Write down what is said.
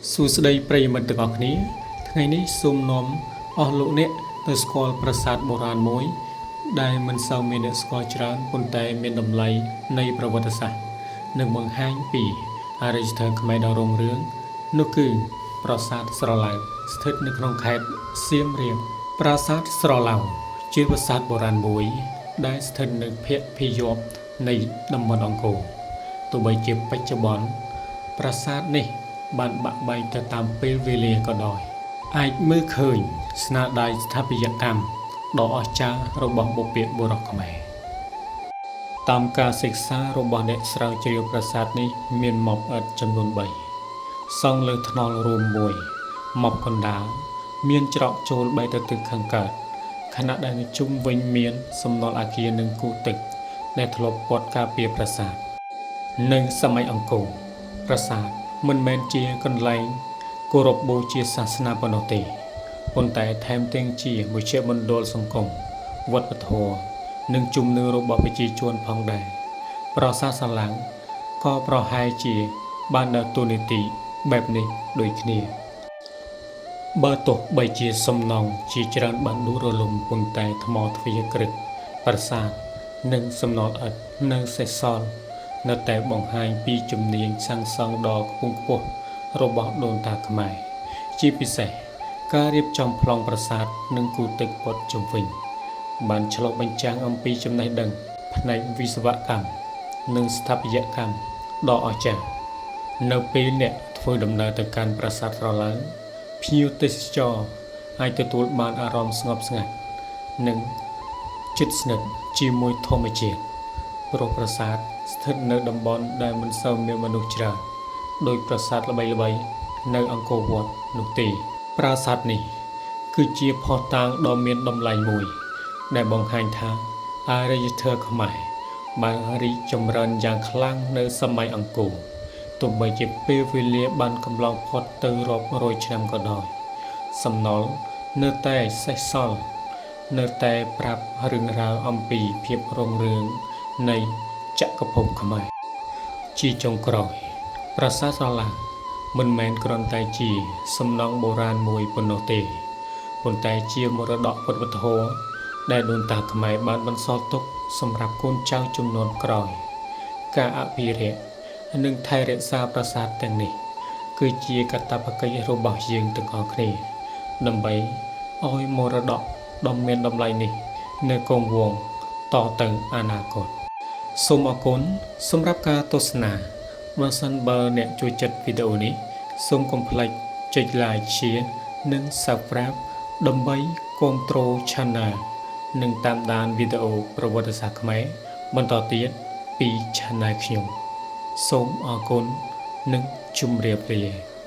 សួស្តីប្រិយមិត្តទាំងអស់គ្នាថ្ងៃនេះសូមនាំអស់លោកអ្នកទៅស្គាល់ប្រាសាទបុរាណមួយដែលមិនសូវមានអ្នកស្គាល់ច្រើនប៉ុន្តែមានតម្លៃនៃប្រវត្តិសាស្ត្រនិងបង្ហាញពីអរិយធម៌ខ្មែរដ៏រុងរឿងនោះគឺប្រាសាទស្រឡៅស្ថិតនៅក្នុងខេត្តសៀមរាបប្រាសាទស្រឡៅជាប្រាសាទបុរាណមួយដែលស្ថិតនៅភាគភាយ័ព្យនៃតំបន់អង្គរទោះបីជាបច្ចុប្បន្នប្រាសាទនេះបានបាក់បែកទៅតាមពេលវេលាក៏ដោយអាចមើលឃើញស្នាដៃស្ថាបត្យកម្មដ៏អស្ចារ្យរបស់បុព្វបុរសខ្មែរតាមការសិក្សារបស់អ្នកស្រាវជ្រាវប្រាសាទនេះមានម៉ប់ឥដ្ឋចំនួន3សង់លើថ្នល់រួមមួយម៉ប់កណ្ដាលមានច្រកចូលបែរទៅទិសខាងកើតខណៈដែលនៅជុំវិញមានសំណល់អគារនិងគូទឹកដែលធ្លាប់ព័ទ្ធការពារប្រាសាទនៅសម័យអង្គរប្រាសាទមិនមែនជាកន្លែងគោរពបូជាសាសនាប៉ុណ្ណោះទេប៉ុន្តែថែមទាំងជាមជ្ឈមណ្ឌលសង្គមវប្បធម៌និងជំនឿរបស់ប្រជាជនផងដែរប្រាសាទសាឡាងក៏ប្រហែលជាបានដើរតួនាទីបែបនេះដូចគ្នាបើទោះបីជាសំណង់ជាច្រើនបានដួលរលំប៉ុន្តែថ្មទ្វារគ្រឹះប្រាសាទនិងសំណល់ឥដ្ឋនៅសេសសល់នៅតែបង្ហាញពីជំនាញសាងសង់ដ៏ខ្ពង់ខ្ពស់របស់ដូនតាខ្មែរជាពិសេសការរៀបចំប្លង់ប្រាសាទនិងគូទឹកព័ទ្ធជុំវិញបានឆ្លុះបញ្ចាំងអំពីចំណេះដឹងផ្នែកវិស្វកម្មនិងស្ថាបត្យកម្មដ៏អស្ចារ្យនៅពេលអ្នកធ្វើដំណើរទៅកាន់ប្រាសាទស្រឡៅភ្ញៀវទេសចរអាចទទួលបានអារម្មណ៍ស្ងប់ស្ងាត់និងជិតស្និទ្ធជាមួយធម្មជាតិព្រោះប្រាសាទស្ថិតនៅតំបន់ដែលមិនសូវមានមនុស្សច្រើនដោយប្រាសាទល្បីៗនៅអង្គរវត្តនោះទេប្រាសាទនេះគឺជាភស្តុតាងដ៏មានតម្លៃមួយដែលបង្ហាញថាអរិយធម៌ខ្មែរបានរីកចម្រើនយ៉ាងខ្លាំងនៅសម័យអង្គរទោះបីជាពេលវេលាបានកំឡងផុតទៅរាប់រយឆ្នាំក៏ដោយសំណល់នៅតែសេសសល់នៅតែប្រាប់រឿងរ៉ាវអំពីភាពរុងរឿងនៃចក្រភពខ្មែរជាចុងក្រោយប្រាសាទស្រឡៅមិនមែនគ្រាន់តែជាសំណង់បុរាណមួយប៉ុណ្ណោះទេប៉ុន្តែជាមរតកវប្បធម៌ដែលដូនតាខ្មែរបានបន្សល់ទុកសម្រាប់កូនចៅជំនាន់ក្រោយការអភិរក្សនិងថែរក្សាប្រាសាទទាំងនេះគឺជាកាតព្វកិច្ចរបស់យើងទាំងអស់គ្នាដើម្បីឲ្យមរតកដ៏មានតម្លៃនេះនៅគង់វង្សតទៅអនាគតសូមអរគុណសម្រាប់ការទស្សនាបើសិនបើអ្នកចូលចិត្តវីដេអូនេះសូមកុំភ្លេចចុច Like, Share និង Subscribe ដើម្បីគាំទ្រ Channel និងតាមដានវីដេអូប្រវត្តិសាស្ត្រខ្មែរបន្តទៀតពី Channel ខ្ញុំសូមអរគុណនិងជម្រាបលា។